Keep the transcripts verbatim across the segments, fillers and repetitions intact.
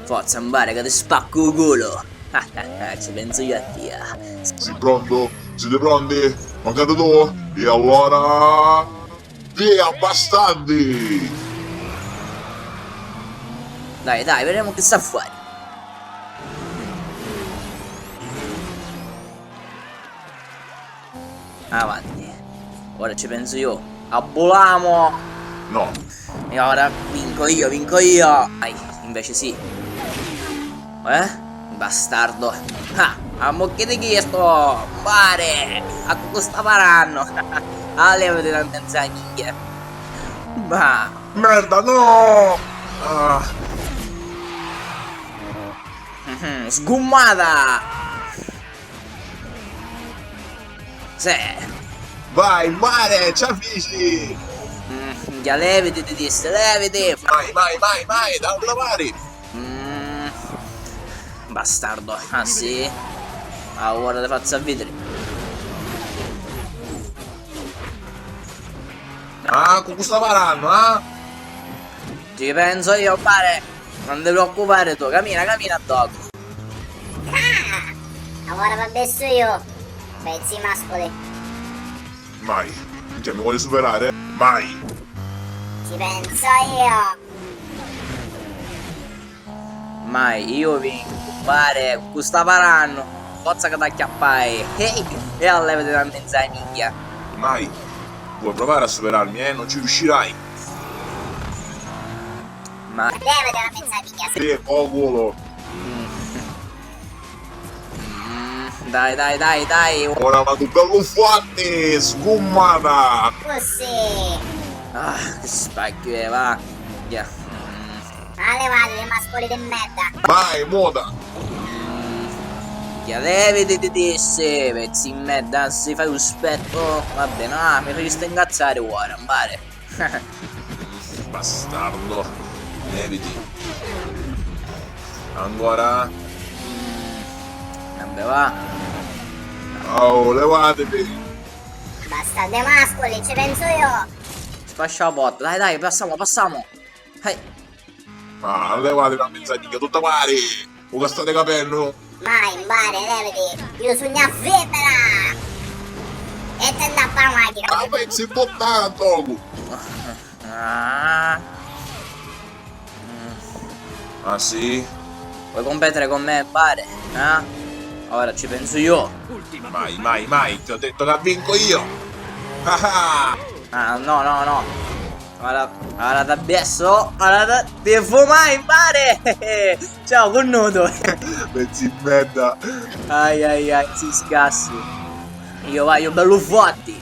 Forza, 'mpare ca ti spaccu 'u culu! Ci pensu io a tia. Si prontu? Siti pronti? Mancati tu? E allora, via, bastardi! Dai, dai, vedemu chi sta fuori. Avanti. Ora ci pensu io. Abbulamu! No. E ora vinco io, vinco io! Dai, invece sì. Eh? Bastardo. Ah, ammucchiti chistu! Mpare! A cu sta parannu? Ah, levati da mmenzu a minchia. Ma... Merda, no! Ah. Mhm, sgummata! Sì. Vai, mare, ci fici! Mm, minchia, leviti, ti dissi, leviti! Mai, mai, mai, mai, da lavari! Mm, bastardo, ah sì? Ah, ora ti fazzu a vidiri. Ah, cu cu sta parannu, ah? Ci pensu io, pare. Non ti preoccupare tu, camina, camina, dopo. Ah! Ora va verso io. Pezzi mascoli. Mai. Cioè, mi vuole superare? Mai. Ci penso io. Mai, io vinco, pare, cu sta parannu. Forza che t'acchiappai. Ehi, e allevati da mmenzu a minchia. Mai. Vuoi provare a superarmi, eh? Non ci riuscirai. Ma... Levati da mmenzu a minchia. Sì, po' culo. Mm, dai, dai, dai, dai. Ora vado bello forte, sgummata. Così. Ah, che spacchio è, va. Via. Mm. Ma levati, mascoli di merda. Vai, moda. Mm. Via, levati, ti dissi, pezzi di merda, si fai un spetto. Va bene, ah, mi fai incazzare ora, pare. Bastardo. Leviti. Ancora. Vabbè, va. Oh, levatevi. Bastardi mascoli, ci penso io. Sfascia la porta. Dai, dai, passiamo, passiamo. Hey. Ah, levati da mmenzu a minchia, tutta pari. U ca state capennu? Mai, mpare, leviti, io sugnu a femmina! E te ndappa la machina! Ah, pezzi di puttana, docu! Ah. Ah, sì? Vuoi competere con me, mpare? Eh? Ora ci penso io. Mai, mai, mai, ti ho detto che vinco io! Ah, ah! Ah, no, no, no. Ora, ora t'abbiesso, ora ti fumai, mpare! Ciao, cunnutu! Pezzi di merda! Ai, ai, ai, si scassi. Io vaiu bellu forti.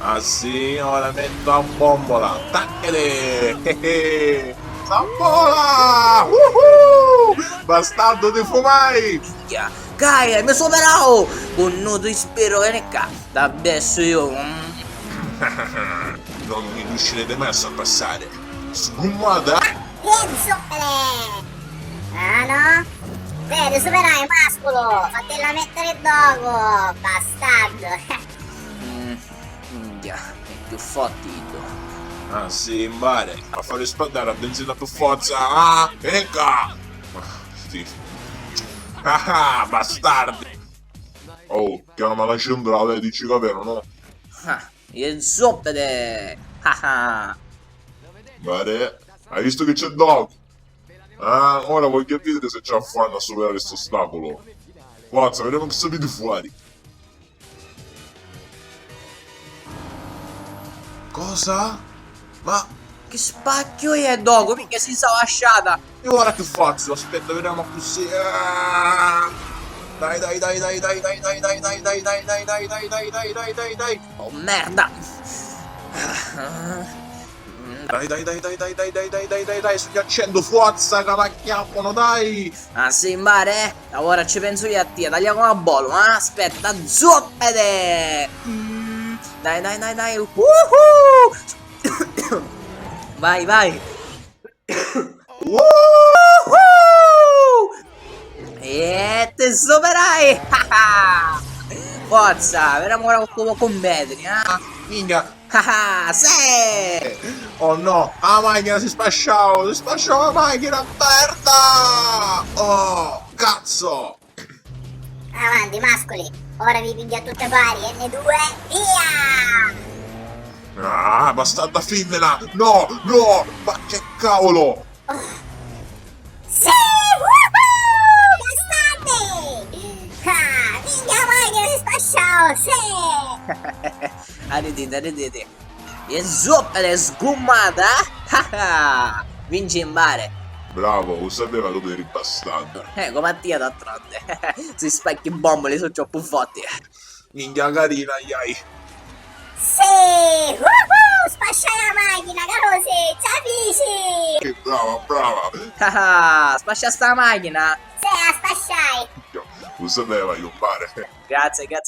Ah sì, ora metto a bombola. Tacchete! Zambola! Uhu! Bastardo, ti fumai! Minchia, Gaia, mi superau! Cunnutu, spero che ne ca. T'abbiesso io. Mm. Non mi riuscirete mai a sorpassare. Sgummata! Che zuppere! Ah no? Te ti superai, masculu! Fatilla mettere dopo, bastardo! Mm, minchia, è più forte iddu. Ah sì, mpare. A fare spaddare a benzina più forza. Ah, ecco! Sì. Ah, bastardi! Oh, chiama la centrale, dici che vero, no? Ah, e zoppete! Ah ah! Mpare, hai visto che c'è Doc? Ah, ora voglio vedere se ce la fanno a superare sto ostacolo. Forza, vediamo che sapete fare. Cosa? Ma che spacchio è, docu? Minchia, si sa lasciata. E ora che faccio? Aspetta, vediamo così. Ah! Dai, dai, dai, dai, dai, dai, dai, dai, dai, dai, dai, dai, dai, dai, dai, dai, dai, dai. Oh, merda! Dai, dai, dai, dai, dai, dai, dai, dai, dai, dai, dai, dai, sugnu a centu, forza, ca m'acchiappanu, dai! Ah, sì, mpare? Ora ci pensu io a tia, taglia come a bolu, ah, aspetta, zoppete! Mm, dai, dai, dai, dai, uhu! Vai, vai! Uhu! E ti superai! Forza, vediamo ora come competere, ah! Minchia! Ah, sì! Oh no, a machina si spasciau, si spasciau a machina, merda! Oh, cazzo! Avanti, masculi, ora vi pigghiu a tutti pari, N due, via! Ah, bastarda fimmina! No, no, ma che cavolo! Oh. Sì! Woohoo! Bastardi! Ah, minchia, a machina si spasciau, sì! Arriditi, arriditi. E zoppa, l'è sgummata! Ah, ah! Vinci in bare! Bravo, u sapeva tu eri bastardo. Eh, come a tia d'altronde. Si spacchi bomboli su troppu forti. Minchia carina, iai. Sì! Uhu! Spasciai a machina, carusi! Ci a fici! Che brava, brava! Ah, ah, spasciasti a machina? Sì, a spasciai! Minchia, u sapeva io, pare. Grazie, grazie a